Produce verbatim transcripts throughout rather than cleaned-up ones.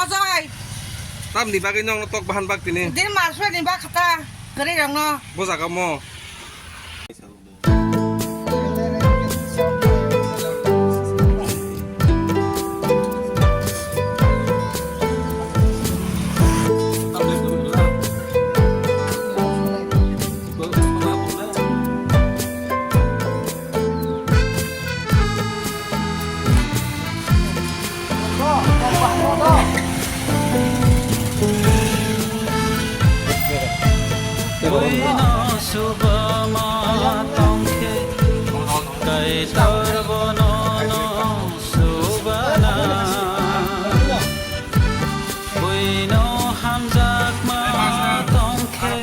Jai. Tamni bagwi nokno tok bahan bak tini. Din maswa ni bak kata. Kwrwi rokno. Bo jaga mo. Buino subama tongkhe, Kaitor bono no subana. Buino hamjakma tongkhe,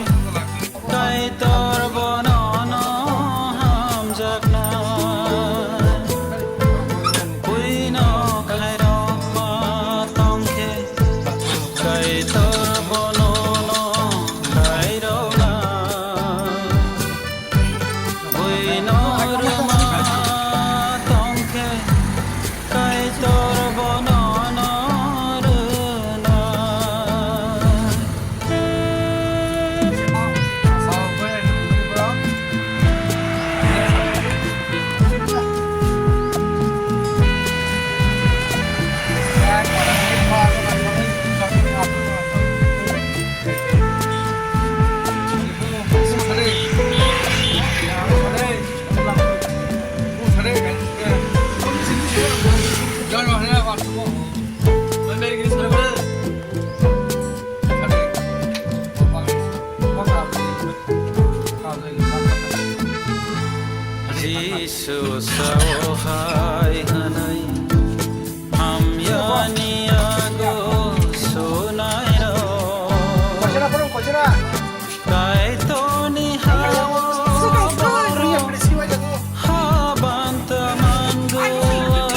Kaitor bono no hamjakna. Buino khairokma tongkhe, Kaitor bono no khairokna. Buino rwma tongkhe, Kaitor bono no rwna. Jisu sao hai hwnwi hamyani yago sunairok. Kaitorni ha-o borok habanta mangwlak.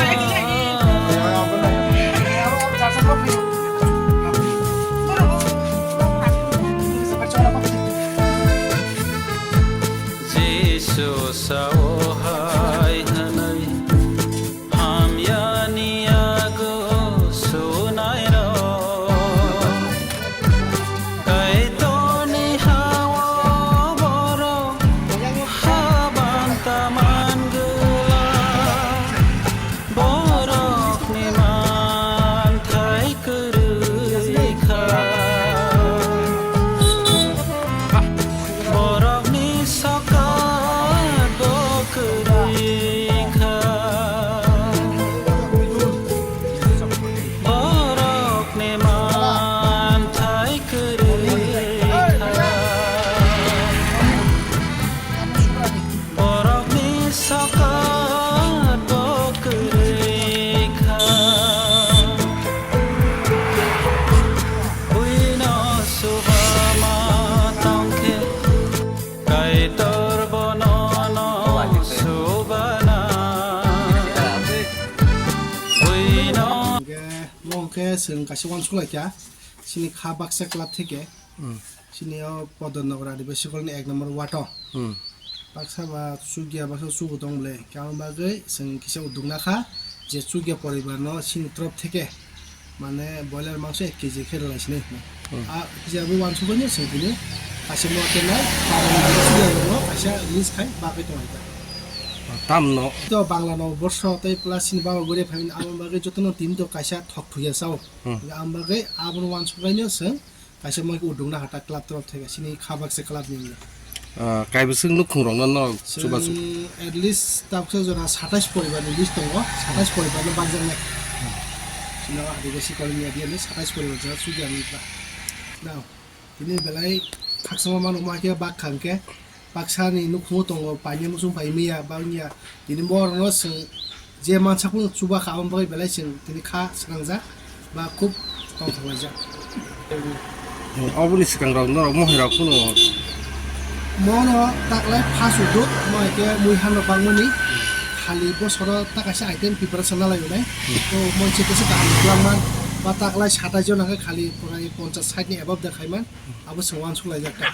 Jisu sao hai hwnwi hamyani yago sunairok. Kaitorni ha-o borok habanta mangwlak. Borokni manthai kwrwi kha. Borokni sokat bo kwrwi kha. Borokni manthai kwrwi kha. Borokni sokat bo kwrwi kha. Buino subama tongkhe, Kaitor bono no subana. Buino. Hwnkhe, mo hwnkhe chwng kaisa uansuk lai kha, chini kha baksa club theke. Hmm. Chini o Podor Nagar Adibasi Colony ek number ward o. Hmm. Baksa ba chukya, baksa chugo tong bole. Khe aboni bagwi chwng kisa uduk nakha je chukya poribar no chini torop theke mane boiler mangso ek kg khe rwlai sinai. Hmm. A kisa bo uansuk bai no chwng tini kaisa mo kenai karon chukya rok no kaisa release khai bagwi tong lai. Tam no. To Bangla no borso tei plus chini baba guri phaimani aboni bagwi jotono team to kaisa thok thuya chao. Hmm. Aboni bagwi abono uansuk bai no chwng Kaisa moi uduk na hata club torop theke chini kha baksa club ni wngya. Ah, kaibwswk nukhung rok no norok chubachu? Chwng at least tabuksa jora satais poribar ni list tongo, satais poribar no bakjaknai. Chini o Adibasi colony area ni satais poribar jora chukya wngkha. Now, tini belai khakchangma mano ma khe bak kha hwnkhe. Baksa ni nukhungo tongo, paine muchung pai miya, bangya. Tini borok no chwng je mansa phano chuba kha, aboni bagwi belai chwng tini kha swnangjak ba khub tongthok laijak. Oboni swkang rok norok mohai rok phano? Mono taklai first uduk, mo hai khe mui hamrok bangmani khali bosoro ta kaisa item preparation nalai unai. To monse kisa kaham kwlangman ba taklai satais jona khe khali prai ponchas sait ni above da khaiman, abo chwng uansuk laijak ta.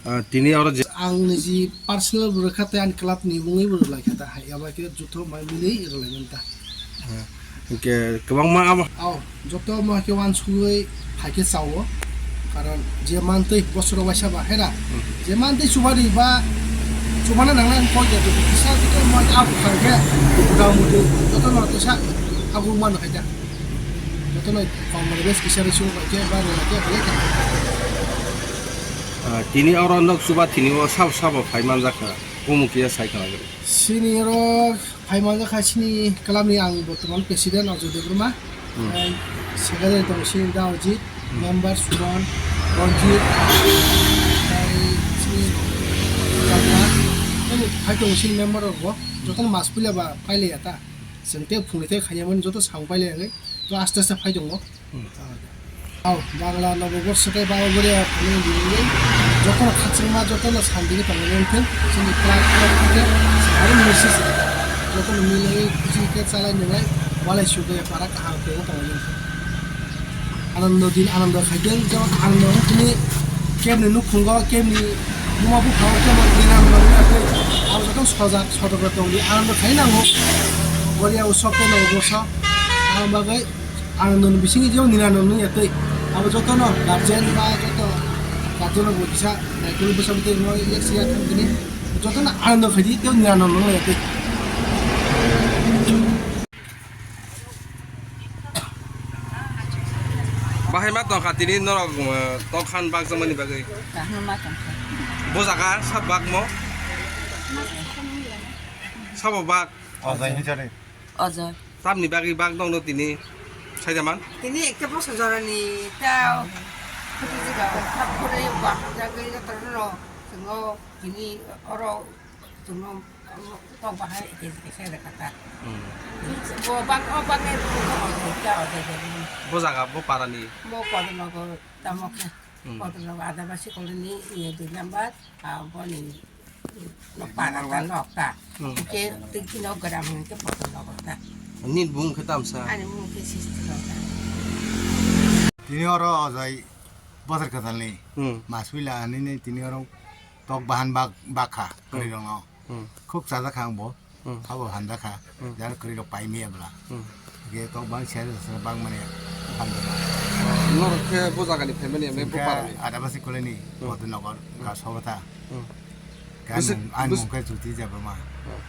Ah, tini oro je ang niji personal bo rwkha tei ani club ni mungwi bo rwlai kha ta hai, abo khe jutho mai mili rwlai man ta. Ah, Hwnkhe kwbangma abo. Ao, joto ma khe uansugwi hai khe chao. Karon je mantwi bosoro waisa ba, hera? Hmm. Je mantwi chubari ba, chubana nangnai wng koi ya, kisa kisa ma abo khai khe, muta muti, joto no kisa, abo mano khai da. Joto no kom bes kisa ri chubari khe, ba ri khe, hai khe. Ah, tini oro nok chuba tini o sabo sabo phai manjak kha, omo khe sai kha. Sini oro phai manjak kha, sini club ni ang bortoman president Arjun Debbarma. Hmm. Tei secretary tongo sini Dawajit, hmm, member Suron, Ranjit, tei sini Jagna. Tei phai tongo sini member rok bo. Joto no mas puila ba pailai ya ta. Chwng tei phungni tei khaiyamani joto samung pailai ya, to aste aste phai tongo. Hmm. Ao, Bangla Noboborsho tei Baba Boriya phano ringwi jotono khachangma, jotono sandigi tongmani wngthung. Chini club club khe sari message jotono milwi khusi khe chalai nwnglai walai sugwi para kaham khe wng tongmani wngthung. Anando din anando khaikhe jemon anando wngthini kebni nukhungo kebni buma buphango kebo rinam nangya tei abo jotono sojak sotokro tongdi anando khai nango. Boriya Utsav tei Noboborsho ang bagwi Anandoni bisingo je nirano nung ya tei. Abo jotono guardian ba joto guardian rok bo kisa naikulu bwsa bwtwi rwno yak siya thang tini. Jotono anando khaidi tei nirano nung ya tei. Bahai ma tongkha tini norok, eh, tongkhan bakjakmani bagwi. Kaham ma tongkha. Bo jaga sab bakmo? Sabo bak? Ojai hinchari. Ojo. Tamni bagwi bak nokno tini saijaman? Tini ekta boso jorani ta khuti jiba khap khore ba jagwi jotono chwngo tini oro chwngo tok bahai eke eke sai da kata. Hmm. Bo bak o bak e ojo ta ojo. Bo jaga bo parani? Bo Kodornagar tamo khe. Hmm. Kodornagar Adabasi colony ye dui number. Ah, boni nokpa rok ta nok ta. Hmm. Hwnkhe twi tino gram hwnkhe Kodornagar ta. Nini bumung khe tamsa? Ani bumung khe Sisti rok ta. Tini oro ojai bosor kwtalni. Hmm. Mas puila hinwi tini oro tok bahan bak bakha, hmm, kwrwi rokno. Hmm. Khuk chajak kha ang bo. Hmm. Abo hamjakha, hmm, jar kwrwi rok pai maya bwla. Hmm. Hwnkhe tok bang siya jasa bang mani hamjakha. Norok khe bo jagani phaimani emne bo parani? Adabasi colony, hmm, Kodornagar, hmm, Gasobata. Hmm. Khe ani mung, ani mung khe Jyoti Debbarma. Hmm.